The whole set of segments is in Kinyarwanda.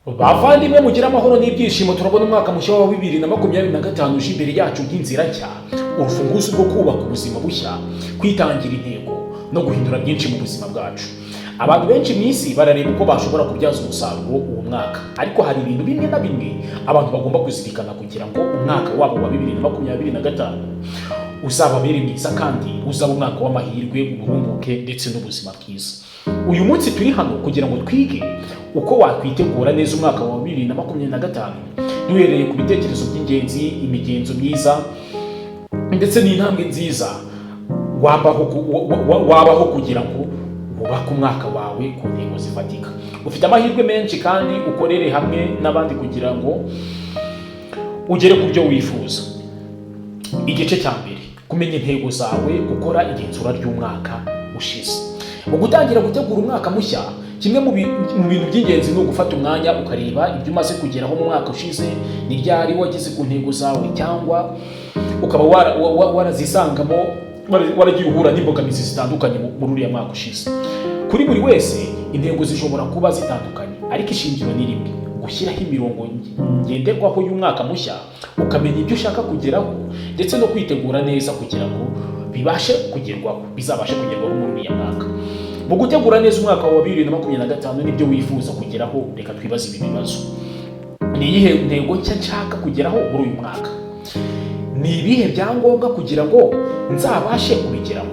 Bavandimwe, mugire amahoro n'ibyishimo. Turabona umwaka mushya wa 2025 uje imbere yacu nk'inzira nshya, urufunguzo rwo kubaka ubuzima bushya, kwitangira intego no guhindura byinshi mu buzima bwacu. Abantu benshi mu isi barareba uko bashobora kubyaza umusaruro uwo mwaka, ariko hari ibintu bimwe na bimwe abantu bagomba kuzirikana kugira ngo umwaka wabo wa 2025 uzababere mwiza kandi uzaba umwaka w'amahirwe, uburumbuke ndetse n'ubuzima bwiza. Uyu munsi turi hano kugira ngo twige uko wakwitegura neza umwaka wa 2025, duhereye ku bitekerezo by'ingenzi, imigenzo myiza ndetse n'intambwe nziza wabaho kugira ngo wubake umwaka wawe ku ntego zifatika. Ufite amahirwe menshi kandi ukorere hamwe n'abandi kugira ngo ugere ku byo wifuza. Igice cya mbere: kumenya intego zawe, gukora igenzura ry'umwaka ushize. Mu gutangira gutegura umwaka mushya, kimwe mu bintu by'ingenzi ni ugufata umwanya ukareba ibyo umaze kugeraho mu mwaka ushize. Ni ryari wageze ku ntego zawe, cyangwa ukaba warazisangamo waragiye uhura n'imbogamizi zitandukanye muri uriya mwaka ushize? Kuri buri wese intego zishobora kuba zitandukanye, ariko ishingiro ni rimwe: gushyiraho imirongo ngenderwaho y'umwaka mushya, ukamenya ibyo ushaka kugeraho ndetse no kwitegura neza kugira ngo bibashe kugerwaho, bizabashe kugerwaho muri uriya mwaka. Mu gutegura neza umwaka wa 2025 n'ibyo wifuza kugeraho, reka twibaze ibi bibazo: Ni iyihe ntego nshya nshaka kugeraho muri uyu mwaka? Ni ibihe byangombwa kugira ngo nzabashe kubigeraho?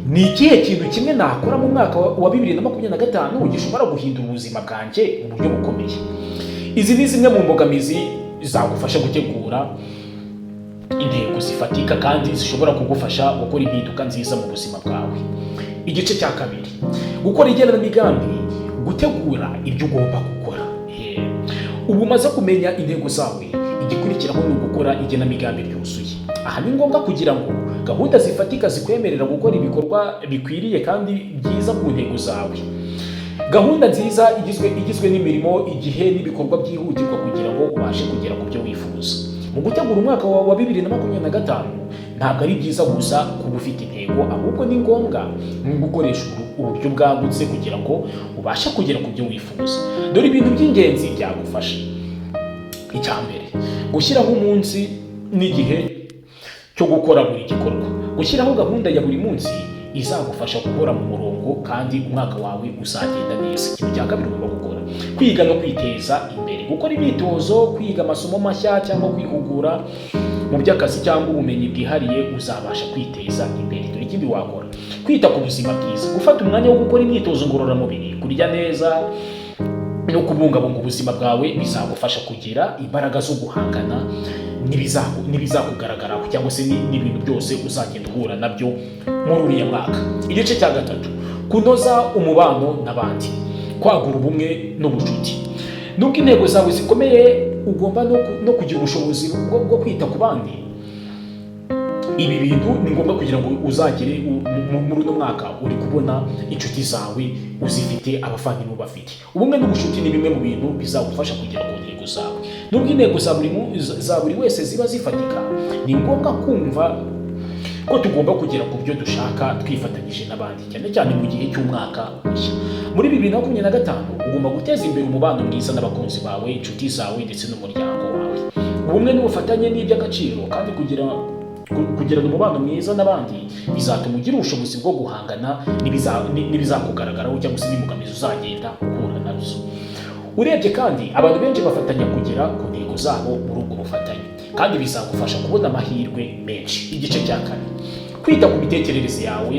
Ni ikihe kintu kimwe nakora mu mwaka wa 2025 gishobora guhindura ubuzima bwanjye mu buryo bukomeye? Izi ni zimwe mu mbogamizi zagufasha gutegura intego zifatika kandi zishobora kugufasha gukora impinduka nziza mu buzima bwawe. Igice cya kabiri: gukora igenamigambi, gutegura ibyo ugomba gukora. Ubu umaze kumenya intego zawe, igikurikiraho ni ugukora igenamigambi ryuzuye. Aha ni ngombwa kugira ngo gahunda zifatika zikwemerera gukora ibikorwa bikwiriye kandi byiza ku ntego zawe. Gahunda nziza igizwe n'imirimo, igihe n'ibikorwa byihutirwa kugira ngo ubashe kugera ku byo wifuza. Mu gutegura umwaka wa 2025, ntabwo ari byiza gusa kuba ufite intego, ahubwo ni ngombwa mu gukoresha uburyo bwagutse kugira ngo ubashe kugera ku byo wifuza. Dore ibintu by'ingenzi byagufasha. Icya mbere: gushyiraho umunsi n'igihe cyo gukora buri gikorwa. Gushyiraho gahunda ya buri munsi izagufasha guhora mu murongo kandi umwaka wawe uzagenda neza. Ikintu cya kabiri ugomba gukora: kwiga no kwiteza imbere. Gukora imyitozo, kwiga amasomo mashya cyangwa kwihugura mu by'akazi cyangwa ubumenyi bwihariye, uzabasha kwiteza imbere. Dore ikindi wakora: kwita ku buzima bwiza. Gufata umwanya wo gukora imyitozo ngororamubiri, kurya neza no kubungabunga ubuzima bwawe bizagufasha kugira imbaraga zo guhangana n'ibizakugaragaraho cyangwa se n'ibintu byose uzagenda uhura nabyo muri uriya mwaka. Igice cya gatatu: kunoza umubano n'abandi, kwagura ubumwe n'ubucuti. Nubwo intego zawe zikomeye, ugomba no kugira ubushobozi bwo kwita ku bandi. Ibi bintu ni ngombwa kugira ngo uzagere muri uno mwaka uri kubona inshuti zawe uzifite, abavandimwe bafite. Ubumwe n'ubucuti ni bimwe mu bintu bizagufasha kugera ku ntego zawe. Nubwo intego za buri wese ziba zifatika, ni ngombwa kumva ko tugomba kugera ku byo dushaka twifatanyije n'abandi, cyane cyane mu gihe cy'umwaka mushya. Muri 2025 ugomba guteza imbere umubano mwiza n'abakunzi bawe, inshuti zawe ndetse n'umuryango wawe. Ubumwe n'ubufatanye ni iby'agaciro, kandi kugirana umubano mwiza n'abandi bizatuma ugira ubushobozi bwo guhangana n'ibizakugaragaraho cyangwa se n'imbogamizi uzagenda uhura nazo. Urebye kandi, abantu benshi bafatanya kugera ku ntego zabo muri ubwo bufatanye, kandi bizagufasha kubona amahirwe menshi. Igice cya kane: kwita ku mitekerereze yawe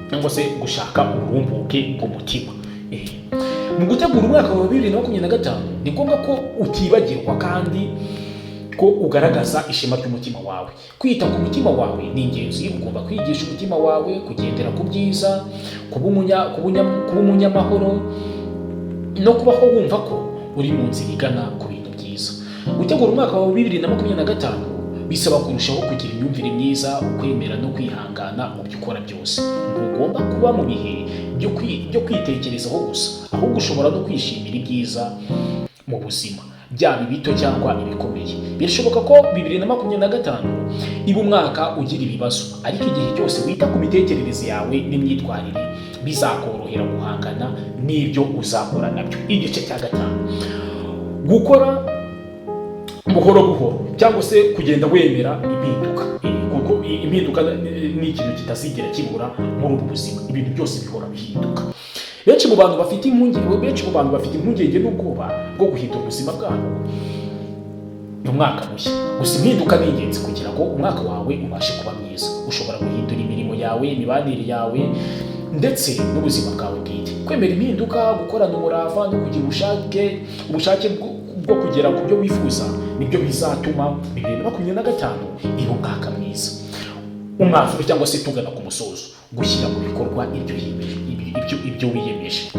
cyangwa se gushaka uburumbuke bw'umutima. Mu gutegura umwaka wa 2025, ni ngombwa ko utibagirwa kandi ko ugaragaza ishema ry'umutima wawe. Kwita ku mutima wawe ni ingenzi. Ugomba kwigisha umutima wawe kugendera ku byiza, kuba umunyamahoro no kubaho wumva ko uri mu nzira igana ku bintu byiza. Gutegura umwaka wa 2025 bisaba kurushaho kugira imyumvire myiza, ukwemera no kwihangana mu byo ukora byose. Ntugomba kuba mu bihe byo kwitekerezaho gusa, ahubwo ushobora no kwishimira ibyiza mu buzima, byaba ibito cyangwa ibikomeye. Birashoboka ko 2025 iba umwaka ugira ibibazo, ariko igihe cyose wita ku mitekerereze yawe n'imyitwarire, bizagufasha guhangana nabyo. Bizakorohera guhangana n'ibyo uzahura nabyo. Igice cya gatanu, gukora buhoro buhoro cyangwa se kugenda wemera impinduka. Kuko impinduka ni ikintu kitazigera kibura muri ubu buzima. Ibintu byose bihora bihinduka. Benshi mu bantu bafite impungenge n'ubwoba bwo guhindura ubuzima bwabo mu mwaka mushya. Gusa impinduka ni ingenzi kugira ngo umwaka wawe ubashe kuba mwiza. Ushobora guhindura imirimo yawe, imibanire yawe ndetse n'ubuzima bwawe bwite. Kwemera impinduka, gukorana umurava no kugira ubushake bwo kugera ku byo wifuza nibyo bizatuma 2025 iba umwaka mwiza. Umwanzuro cyangwa se tugana ku musozo, gushyira mu bikorwa ibyo wiyemeje.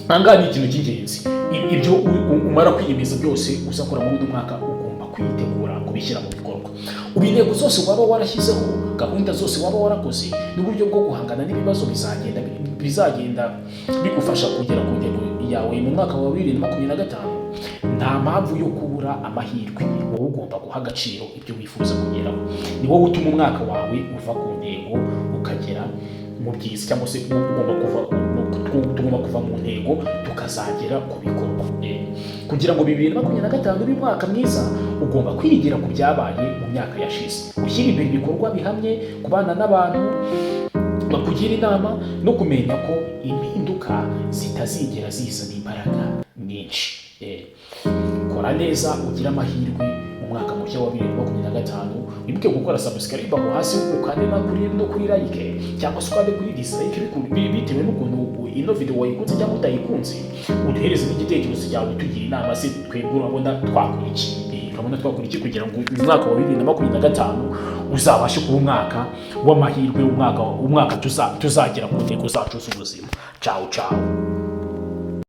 Ahangaha ni ikintu cy'ingenzi. Ibyo umara kwiyemeza byose uzakora muri uyu mwaka, ugomba kwitegura kubishyira mu bikorwa. Ubu intego zose waba warashyizeho, gahunda zose waba warakoze n'uburyo bwo guhangana n'ibibazo bizagenda bigufasha kugera ku ntego yawe mu mwaka wa 2025. Nta mpamvu yo kubura amahirwe. Wowe ugomba guha agaciro ibyo wifuza kugeraho. Ni wowe utuma umwaka wawe uva ku ntego ukagera mu byiza, cyangwa se ugomba kuva tugomba kuva mu ntego tukazagera ku bikorwa. Kugira ngo 2025 ube umwaka mwiza, ugomba kwigira ku byabaye mu myaka yashize, ushyira imbere ibikorwa bihamye, kubana n'abantu bakugira inama no kumenya ko impinduka zitazigera zizana imbaraga nyinshi. Kora neza ugire amahirwe mu mwaka mushya wa 2025. Wibuke gukora subscribe aho hasi, ukande no kuri like cyangwa se ukande kuri dislike bitewe n'ukuntu ino video wayikunze cyangwa utayikunze. Uduhereze n'igitekerezo cyawe, tugira inama. Se twebwe urabona twakora iki? Urabona twakora iki kugira ngo uyu mwaka wa 2025 uzabashe kuba umwaka w'amahirwe, umwaka tuzagera ku ntego zacu z'ubuzima? Ciao ciao.